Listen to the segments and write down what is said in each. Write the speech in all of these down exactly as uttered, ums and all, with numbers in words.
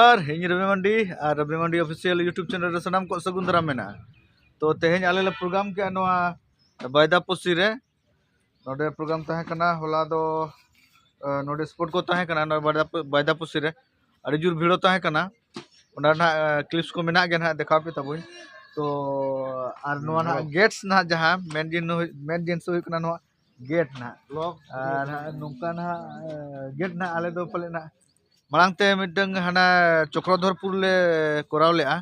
ᱟᱨ ᱤᱧ ᱨᱚᱵᱤ ᱢᱟᱱᱰᱤ ᱟᱨ ᱨᱚᱵᱤ ᱢᱟᱱᱰᱤ official YouTube channel ᱨᱮ ᱥᱟᱱᱟᱢ ᱠᱚ ᱥᱟᱹᱜᱩᱱ ᱫᱟᱨᱟᱢ ᱢᱮᱱᱟᱜᱼᱟ᱾ ᱛᱚ ᱛᱮᱦᱮᱧ ᱟᱞᱮ ᱞᱮ ᱯᱨᱳᱜᱨᱟᱢ ᱠᱮᱜᱼᱟ ᱱᱚᱣᱟ ᱵᱟᱭᱫᱟᱯᱩᱥᱤ ᱨᱮ᱾ ᱱᱚᱰᱮ ᱯᱨᱳᱜᱨᱟᱢ ᱛᱟᱦᱮᱸ ᱠᱟᱱᱟ ᱦᱚᱞᱟ ᱫᱚ᱾ ᱱᱚᱰᱮ ᱥᱯᱳᱨᱴ ᱠᱚ ᱛᱟᱦᱮᱸ ᱠᱟᱱᱟ ᱱᱚᱰᱮ ᱵᱟᱭᱫᱟᱯᱩᱥᱤ ᱨᱮ᱾ ᱟᱹᱰᱤ ᱡᱳᱨ ᱵᱷᱤᱲ ᱛᱟᱦᱮᱸ ᱠᱟᱱᱟ᱾ ᱚᱱᱟ ᱨᱮᱱᱟᱜ ᱠᱞᱤᱯᱥ ᱠᱚ ᱢᱮᱱᱟᱜ ᱜᱮᱭᱟ ᱱᱟᱦᱟᱜ, ᱫᱮᱠᱷᱟᱣ ᱯᱮ ᱛᱟᱵᱚᱱ᱾ ᱛᱚ ᱟᱨ ᱱᱚᱣᱟ ᱱᱟᱦᱟᱜ ᱜᱮᱴᱥ ᱱᱟᱦᱟᱜ ᱡᱟᱦᱟᱸ ᱢᱮᱱ ᱡᱤᱱᱤᱥ ᱢᱮᱱ ᱡᱤᱱᱤᱥ ᱫᱚ ᱦᱩᱭᱩᱜ ᱠᱟᱱᱟ ᱱᱚᱣᱟ ᱜᱮᱴ ᱱᱟᱦᱟᱜ᱾ ᱟᱨ ᱱᱚᱝᱠᱟ ᱱᱟᱦᱟᱜ ᱜᱮᱴ ᱱᱟᱦᱟᱜ ᱟᱞᱮ ᱫᱚ ᱯᱟᱞᱮ ᱱᱟᱦᱟᱜ ᱢᱟᱲᱟᱝ ᱛᱮ ᱢᱤᱫᱴᱟᱝ ᱦᱟᱱᱟ ᱪᱚᱠᱨᱚᱫᱷᱚᱨᱯᱩᱨ ᱞᱮ ᱠᱚᱨᱟᱣ ᱞᱮᱜᱼᱟ᱾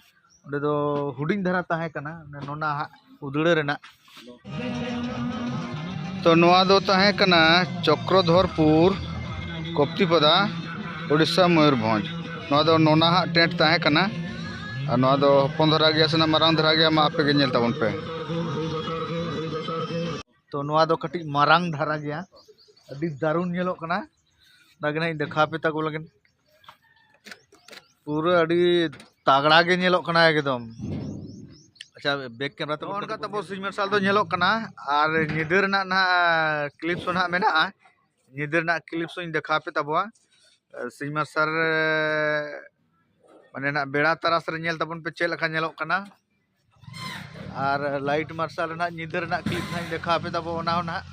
ᱚᱸᱰᱮ ᱫᱚ ᱦᱩᱰᱤᱧ ᱫᱷᱟᱨᱟ ᱛᱟᱦᱮᱸ ᱠᱟᱱᱟ, ᱱᱚᱱᱟ ᱦᱟᱜ ᱩᱫᱽᱲᱟᱹ ᱨᱮᱱᱟᱜ᱾ ᱛᱚ ᱱᱚᱣᱟ ᱫᱚ ᱛᱟᱦᱮᱸ ᱠᱟᱱᱟ ᱪᱚᱠᱨᱚᱫᱷᱚᱨᱯᱩᱨ, ᱠᱚᱯᱛᱤᱯᱟᱫᱟ, ᱳᱰᱤᱥᱟ, ᱢᱚᱭᱩᱨᱵᱷᱚᱸᱡᱽ᱾ ᱱᱚᱣᱟ ᱫᱚ ᱱᱚᱱᱟ ᱦᱟᱜ ᱴᱮᱱᱴ ᱛᱟᱦᱮᱸ ᱠᱟᱱᱟ᱾ ᱟᱨ ᱱᱚᱣᱟ ᱫᱚ ᱦᱚᱯᱚᱱ ᱫᱷᱟᱨᱟ ᱜᱮᱭᱟ ᱥᱮ ᱢᱟᱨᱟᱝ ᱫᱷᱟᱨᱟ ᱜᱮᱭᱟ, ᱢᱟ ᱟᱯᱮ ᱜᱮ ᱧᱮᱞ ᱛᱟᱵᱚᱱ ᱯᱮ᱾ ᱛᱚ ᱱᱚᱣᱟ ᱫᱚ ᱠᱟᱹᱴᱤᱡ ᱢᱟᱨᱟᱝ ᱫᱷᱟᱨᱟ ᱜᱮᱭᱟ, ᱟᱹᱰᱤ ᱫᱟᱨᱩᱱ ᱧᱮᱞᱚᱜ ᱠᱟᱱᱟ᱾ ᱚᱱᱟ ᱜᱮ ᱱᱟᱦᱟᱜ ᱤᱧ ᱫᱮᱠᱷᱟᱣ ᱯᱮ ᱛᱟᱠᱚ ᱞᱟᱹᱜᱤᱫ᱾ ᱯᱩᱨᱟᱹ ᱟᱹᱰᱤ ᱛᱟᱜᱲᱟ ᱜᱮ ᱧᱮᱞᱚᱜ ᱠᱟᱱᱟ ᱮᱠᱫᱚᱢ᱾ ᱟᱪᱪᱷᱟ, ᱵᱮᱠ ᱠᱮᱢᱨᱟ ᱛᱮ ᱱᱚᱜᱼᱚ ᱱᱚᱝᱠᱟ ᱛᱟᱵᱚ ᱥᱤᱧ ᱢᱟᱨᱥᱟᱞ ᱫᱚ ᱧᱮᱞᱚᱜ ᱠᱟᱱᱟ᱾ ᱟᱨ ᱧᱤᱫᱟᱹ ᱨᱮᱱᱟᱜ ᱱᱟᱦᱟᱜ ᱠᱞᱤᱯᱥ ᱦᱚᱸ ᱱᱟᱦᱟᱜ ᱢᱮᱱᱟᱜᱼᱟ᱾ ᱧᱤᱫᱟᱹ ᱨᱮᱱᱟᱜ ᱠᱞᱤᱯᱥ ᱦᱚᱸᱧ ᱫᱮᱠᱷᱟᱣ ᱯᱮ ᱛᱟᱵᱚᱣᱟ᱾ ᱥᱤᱧ ᱢᱟᱨᱥᱟᱞ ᱨᱮ ᱢᱟᱱᱮ ᱱᱟᱜ ᱵᱮᱲᱟ ᱛᱟᱨᱟᱥ ᱨᱮ ᱧᱮᱞ ᱛᱟᱵᱚᱱ ᱯᱮ ᱪᱮᱫ ᱞᱮᱠᱟ ᱧᱮᱞᱚᱜ ᱠᱟᱱᱟ᱾ ᱟᱨ ᱞᱟᱭᱤᱴ ᱢᱟᱨᱥᱟᱞ ᱨᱮᱱᱟᱜ ᱧᱤᱫᱟᱹ ᱨᱮᱱᱟᱜ ᱠᱞᱤᱯ ᱱᱟᱦᱟᱜ ᱤᱧ ᱫᱮᱠᱷᱟᱣ ᱯᱮ ᱛᱟᱵᱚ, ᱚᱱᱟ ᱦᱚᱸ ᱱᱟᱦᱟᱜ᱾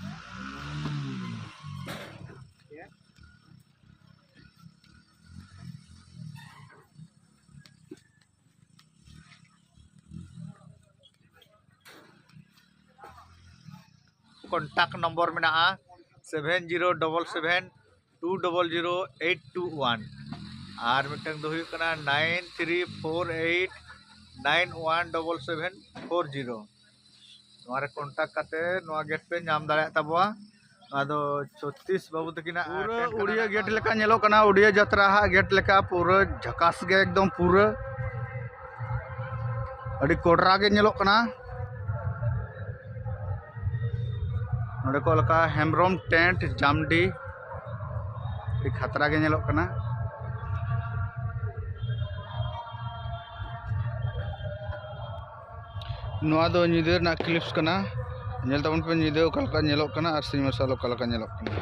ᱠᱚᱱᱴᱟᱠᱴ ᱱᱚᱢᱵᱚᱨ ᱢᱮᱱᱟᱜᱼᱟ seven zero double seven two double zero eight two one, ᱟᱨ ᱢᱤᱫᱴᱟᱝ ᱫᱚ ᱦᱩᱭᱩᱜ ᱠᱟᱱᱟ nine three four eight nine one double seven four zero᱾ ᱱᱚᱣᱟ ᱨᱮ ᱠᱚᱱᱴᱟᱠᱴ ᱠᱟᱛᱮ ᱱᱚᱣᱟ ᱜᱮᱴ ᱯᱮ ᱧᱟᱢ ᱫᱟᱲᱮᱭᱟᱜ ᱛᱟᱵᱚᱣᱟ᱾ ᱱᱚᱣᱟ ᱫᱚ ᱪᱷᱚᱛᱤᱥ ᱵᱟᱹᱵᱩ ᱛᱟᱹᱠᱤᱱᱟᱜ ᱯᱩᱨᱟᱹ ᱴᱮᱱᱴ ᱠᱟᱱᱟ᱾ ᱩᱲᱤᱭᱟ ᱜᱮᱴ ᱞᱮᱠᱟ ᱧᱮᱞᱚᱜ ᱠᱟᱱᱟ, ᱩᱲᱤᱭᱟ ᱡᱟᱛᱨᱟ ᱦᱟᱜ ᱜᱮᱴ ᱞᱮᱠᱟ ᱯᱩᱨᱟᱹ ᱡᱷᱟᱠᱟᱥ ᱜᱮ ᱮᱠᱫᱚᱢ ᱯᱩᱨᱟᱹ᱾ ᱟᱹᱰᱤ ᱠᱚᱰᱨᱟ ᱜᱮ ᱧᱮᱞᱚᱜ ᱠᱟᱱᱟ᱾ ᱱᱚᱰᱮ ᱠᱚ ᱚᱞ ᱟᱠᱟᱫ ᱦᱮᱢᱵᱨᱚᱢ ᱴᱮᱱᱴ ᱡᱟᱢᱰᱤ᱾ ᱟᱹᱰᱤ ᱠᱷᱟᱛᱨᱟ ᱜᱮ ᱧᱮᱞᱚᱜ ᱠᱟᱱᱟ᱾ ᱱᱚᱣᱟ ᱫᱚ ᱧᱤᱫᱟᱹ ᱨᱮᱱᱟᱜ ᱠᱞᱤᱯᱥ ᱠᱟᱱᱟ᱾ ᱧᱮᱞ ᱛᱟᱵᱚᱱ ᱯᱮ ᱧᱤᱫᱟᱹ ᱚᱠᱟ ᱞᱮᱠᱟ ᱧᱮᱞᱚᱜ ᱠᱟᱱᱟ ᱟᱨ ᱥᱤᱧ ᱢᱟᱨᱥᱟᱞ ᱚᱠᱟ ᱞᱮᱠᱟ ᱧᱮᱞᱚᱜ ᱠᱟᱱᱟ᱾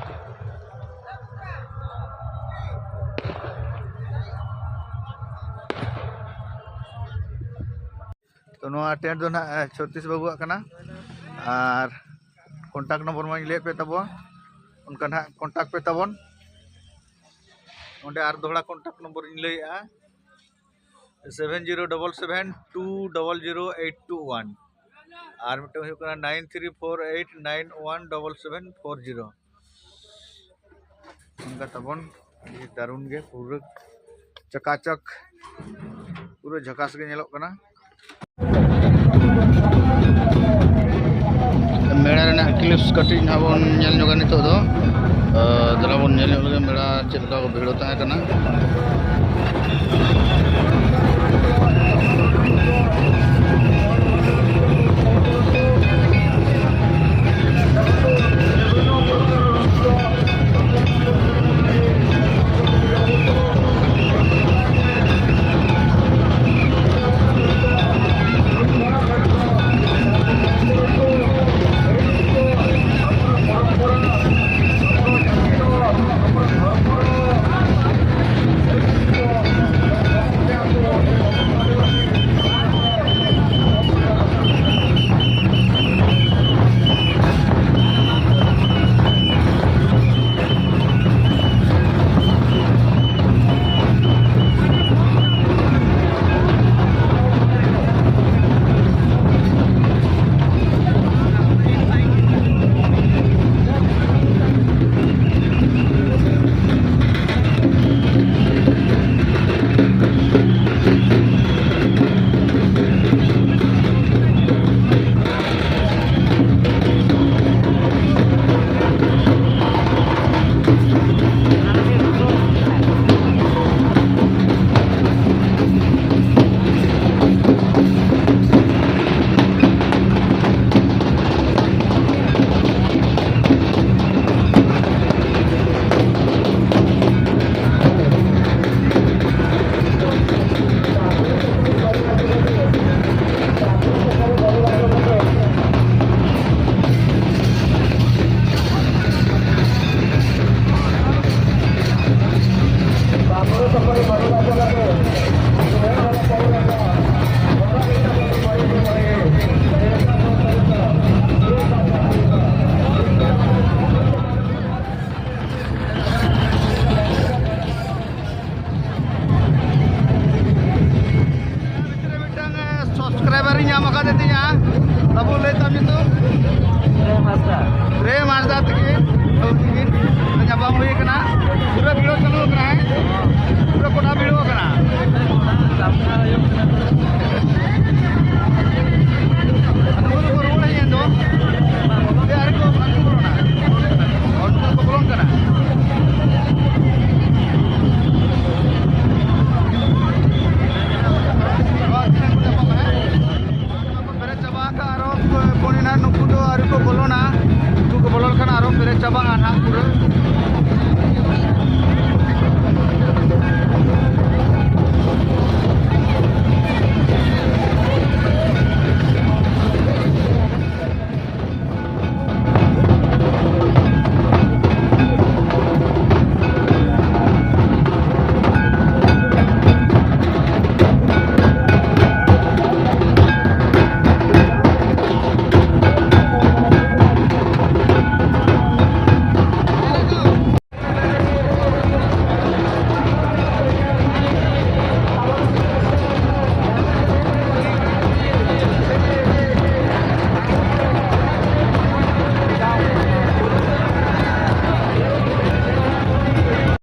ᱛᱚ, ᱱᱚᱣᱟ tent ᱫᱚ ᱱᱟᱦᱟᱜ ᱪᱷᱚᱛᱤᱥ ᱵᱟᱹᱵᱩᱣᱟᱜ ᱠᱟᱱᱟ᱾ ᱟᱨ contact number ᱢᱟᱧ ᱞᱟᱹᱭᱟᱫ ᱯᱮ ᱛᱟᱵᱚᱱ, ᱚᱱᱠᱟ ᱱᱟᱦᱟᱜ contact ᱯᱮ ᱛᱟᱵᱚᱱ᱾ ᱚᱸᱰᱮ ᱟᱨ ᱫᱚᱦᱲᱟ contact number ᱤᱧ ᱞᱟᱹᱭᱮᱫᱼᱟ, seven zero double seven two double zero eight two one᱾ ᱟᱨ ᱢᱤᱫᱴᱟᱝ ᱦᱩᱭᱩᱜ ᱠᱟᱱᱟ nine three four eight nine one double seven four zero᱾ ᱚᱱᱠᱟ ᱛᱟᱵᱚᱱ, ᱟᱹᱰᱤ ᱫᱟᱨᱩᱱ ᱜᱮ, ᱯᱩᱨᱟᱹ ᱪᱟᱠᱟᱪᱟᱠ, ᱯᱩᱨᱟᱹ ᱡᱷᱟᱠᱟᱥ ᱜᱮ ᱧᱮᱞᱚᱜ ᱠᱟᱱᱟ᱾ ᱢᱮᱞᱟ ᱨᱮᱱᱟᱜ clips ᱠᱟᱹᱴᱤᱡ ᱱᱟᱦᱟᱜ ᱵᱚᱱ ᱧᱮᱞ ᱧᱚᱜᱟ ᱱᱤᱛᱚᱜ ᱫᱚ᱾ ᱟᱸ, ᱫᱮᱞᱟ ᱵᱚᱱ ᱧᱮᱞ ᱧᱚᱜ ᱞᱮᱜᱮ ᱢᱮᱞᱟ ᱪᱮᱫ ᱞᱮᱠᱟ ᱠᱚ ᱵᱷᱤᱲ ᱛᱟᱦᱮᱸ ᱠᱟᱱᱟ᱾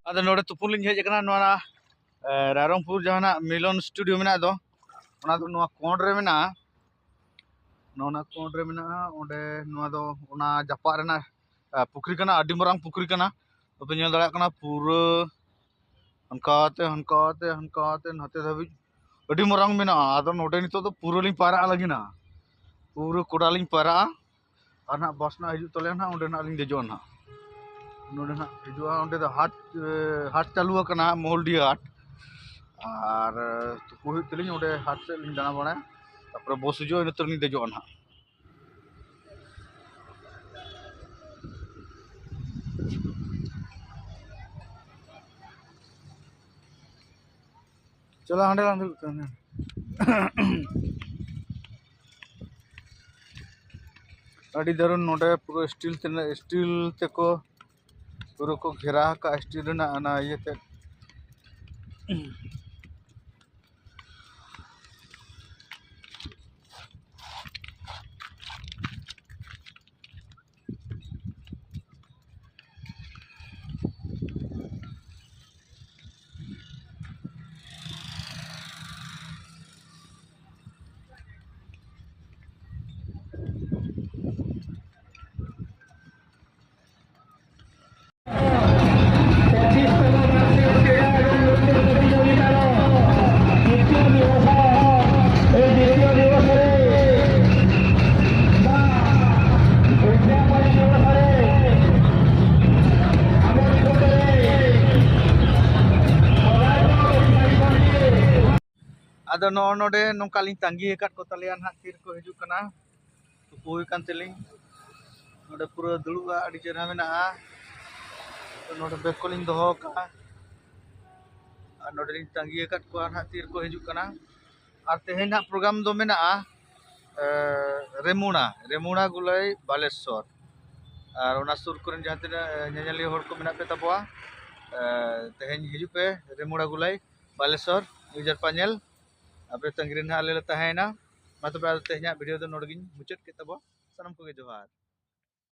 ᱟᱫᱚ ᱱᱚᱰᱮ ᱛᱩᱯᱩᱱ ᱞᱤᱧ ᱦᱮᱡ ᱟᱠᱟᱱᱟ, ᱱᱚᱣᱟ, ᱮ, ᱨᱟᱭᱨᱚᱝᱯᱩᱨ ᱡᱟᱦᱟᱱᱟᱜ ᱢᱤᱞᱚᱱ ᱥᱴᱩᱰᱤᱭᱳ ᱢᱮᱱᱟᱜ ᱫᱚ, ᱚᱱᱟ ᱫᱚ ᱱᱚᱣᱟ ᱠᱚᱬ ᱨᱮ ᱢᱮᱱᱟᱜᱼᱟ᱾ ᱱᱚᱣᱟ ᱚᱱᱟ ᱠᱚᱬ ᱨᱮ ᱢᱮᱱᱟᱜᱼᱟ᱾ ᱚᱸᱰᱮ ᱱᱚᱣᱟ ᱫᱚ ᱚᱱᱟ ᱡᱟᱯᱟᱜ ᱨᱮᱱᱟᱜ, ᱮ, ᱯᱩᱠᱷᱨᱤ ᱠᱟᱱᱟ, ᱟᱹᱰᱤ ᱢᱟᱨᱟᱝ ᱯᱩᱠᱷᱨᱤ ᱠᱟᱱᱟ᱾ ᱟᱯᱮ ᱧᱮᱞ ᱫᱟᱲᱮᱭᱟᱜ ᱠᱟᱱᱟ, ᱯᱩᱨᱟᱹ ᱦᱟᱱᱠᱟᱛᱮ, ᱦᱟᱱᱠᱟᱛᱮ, ᱦᱟᱱᱠᱟᱛᱮ ᱱᱟᱛᱮ ᱫᱷᱟᱹᱵᱤᱡ ᱟᱹᱰᱤ ᱢᱟᱨᱟᱝ ᱢᱮᱱᱟᱜᱼᱟ᱾ ᱟᱫᱚ ᱱᱚᱰᱮ ᱱᱤᱛᱚᱜ ᱫᱚ ᱯᱩᱨᱟᱹ ᱞᱤᱧ ᱯᱟᱭᱨᱟᱜ ᱞᱟᱹᱜᱤᱫ ᱱᱟ, ᱯᱩᱨᱟᱹ ᱠᱚᱰᱟ ᱞᱤᱧ ᱯᱟᱭᱨᱟᱜᱼᱟ᱾ ᱟᱨ ᱱᱟᱦᱟᱜ ᱵᱟᱥ ᱱᱟᱦᱟᱜ ᱦᱤᱡᱩᱜ ᱛᱟᱞᱮᱭᱟ ᱱᱟᱦᱟᱜ, ᱚᱸᱰᱮ ᱱᱟᱦᱟᱜ ᱞᱤᱧ ᱫᱮᱡᱚᱜᱼᱟ ᱱᱟᱦᱟᱜ᱾ ᱱᱚᱰᱮ ᱱᱟᱦᱟᱜ ᱦᱤᱡᱩᱜᱼᱟ, ᱚᱸᱰᱮ ᱫᱚ ᱦᱟᱴ, ᱮ, ᱦᱟᱴ ᱪᱟᱹᱞᱩ ᱟᱠᱟᱱᱟ, ᱢᱚᱦᱚᱞᱰᱤᱦᱟᱹ ᱦᱟᱴ᱾ ᱟᱨ, ᱮ, ᱛᱩᱯᱩ ᱦᱩᱭᱩᱜ ᱛᱟᱹᱞᱤᱧ, ᱚᱸᱰᱮ ᱦᱟᱴ ᱥᱮᱫ ᱞᱤᱧ ᱫᱟᱬᱟ ᱵᱟᱲᱟᱭᱟ, ᱛᱟᱨᱯᱚᱨᱮ ᱵᱚᱥ ᱦᱤᱡᱩᱜᱼᱟ, ᱤᱱᱟᱹ ᱛᱟᱹᱨ ᱞᱤᱧ ᱫᱮᱡᱚᱜᱼᱟ ᱱᱟᱦᱟᱜ᱾ ᱪᱚᱞᱚ, ᱦᱟᱸᱰᱮ ᱞᱟᱝ ᱫᱩᱲᱩᱵ ᱠᱟᱱᱟ᱾ ᱟᱹᱰᱤ ᱫᱟᱨᱩᱱ ᱱᱚᱰᱮ ᱯᱩᱨᱟᱹ ᱥᱴᱤᱞ ᱛᱮ, ᱥᱴᱤᱞ ᱛᱮᱠᱚ ᱯᱩᱨᱟᱹ ᱠᱚ ᱜᱷᱮᱨᱟ ᱟᱠᱟᱫᱼᱟ, ᱥᱴᱤᱞ ᱨᱮᱱᱟᱜ ᱚᱱᱟ ᱤᱭᱟᱹ ᱛᱮ᱾ ᱟᱫᱚ ᱱᱚᱜᱼᱚ ᱱᱚᱰᱮ ᱱᱚᱝᱠᱟ ᱞᱤᱧ ᱛᱟᱺᱜᱤ ᱟᱠᱟᱫ ᱠᱚ ᱛᱟᱞᱮᱭᱟ ᱱᱟᱦᱟᱜ, ᱛᱤ ᱨᱮᱠᱚ ᱦᱤᱡᱩᱜ ᱠᱟᱱᱟ᱾ ᱛᱩᱯᱩ ᱦᱩᱭ ᱠᱟᱱ ᱛᱮᱞᱤᱧ᱾ ᱱᱚᱰᱮ ᱯᱩᱨᱟᱹ ᱫᱩᱲᱩᱵ ᱟᱹᱰᱤ ᱪᱮᱦᱨᱟ ᱢᱮᱱᱟᱜᱼᱟ᱾ ᱛᱚ ᱱᱚᱰᱮ ᱵᱮᱜᱽ ᱠᱚᱞᱤᱧ ᱫᱚᱦᱚ ᱟᱠᱟᱫᱼᱟ᱾ ᱟᱨ ᱱᱚᱰᱮ ᱞᱤᱧ ᱛᱟᱺᱜᱤ ᱟᱠᱟᱫ ᱠᱚᱣᱟ ᱱᱟᱦᱟᱜ, ᱛᱤ ᱨᱮᱠᱚ ᱦᱤᱡᱩᱜ ᱠᱟᱱᱟ᱾ ᱟᱨ ᱛᱮᱦᱮᱧ ᱱᱟᱦᱟᱜ ᱯᱨᱳᱜᱨᱟᱢ ᱫᱚ ᱢᱮᱱᱟᱜᱼᱟ, ᱮ, ᱨᱮᱢᱩᱬᱟ, ᱨᱮᱢᱩᱬᱟ ᱜᱩᱞᱟᱹᱭ ᱵᱟᱞᱮᱥᱚᱨ᱾ ᱟᱨ ᱚᱱᱟ ᱥᱩᱨ ᱠᱚᱨᱮᱱ ᱡᱟᱦᱟᱸ ᱛᱤᱱᱟᱹᱜ, ᱮ, ᱧᱮᱧᱮᱞᱤᱭᱟᱹ ᱦᱚᱲ ᱠᱚ ᱢᱮᱱᱟᱜ ᱯᱮ ᱛᱟᱵᱚᱣᱟ, ᱮ, ᱛᱮᱦᱮᱧ ᱦᱤᱡᱩᱜ ᱯᱮ ᱨᱮᱢᱩᱬᱟ ᱜᱩᱞᱟᱹᱭ ᱵᱟᱞᱮᱥᱚᱨ ᱱᱤᱭᱩᱡᱽ ᱡᱟᱨᱯᱟ ᱧᱮᱞ᱾ ᱟᱯᱮ ᱛᱟᱺᱜᱤ ᱨᱮ ᱱᱟᱦᱟᱜ ᱟᱞᱮ ᱞᱮ ᱛᱟᱦᱮᱸᱭᱮᱱᱟ᱾ ᱢᱟ ᱛᱚᱵᱮ ᱟᱫᱚ ᱛᱮᱦᱮᱧᱟᱜ ᱵᱷᱤᱰᱤᱭᱳ ᱫᱚ ᱱᱚᱰᱮ ᱜᱤᱧ ᱢᱩᱪᱟᱹᱫ ᱠᱮᱫ ᱛᱟᱵᱚᱣᱟ᱾ ᱥᱟᱱᱟᱢ ᱠᱚᱜᱮ ᱡᱚᱦᱟᱨ᱾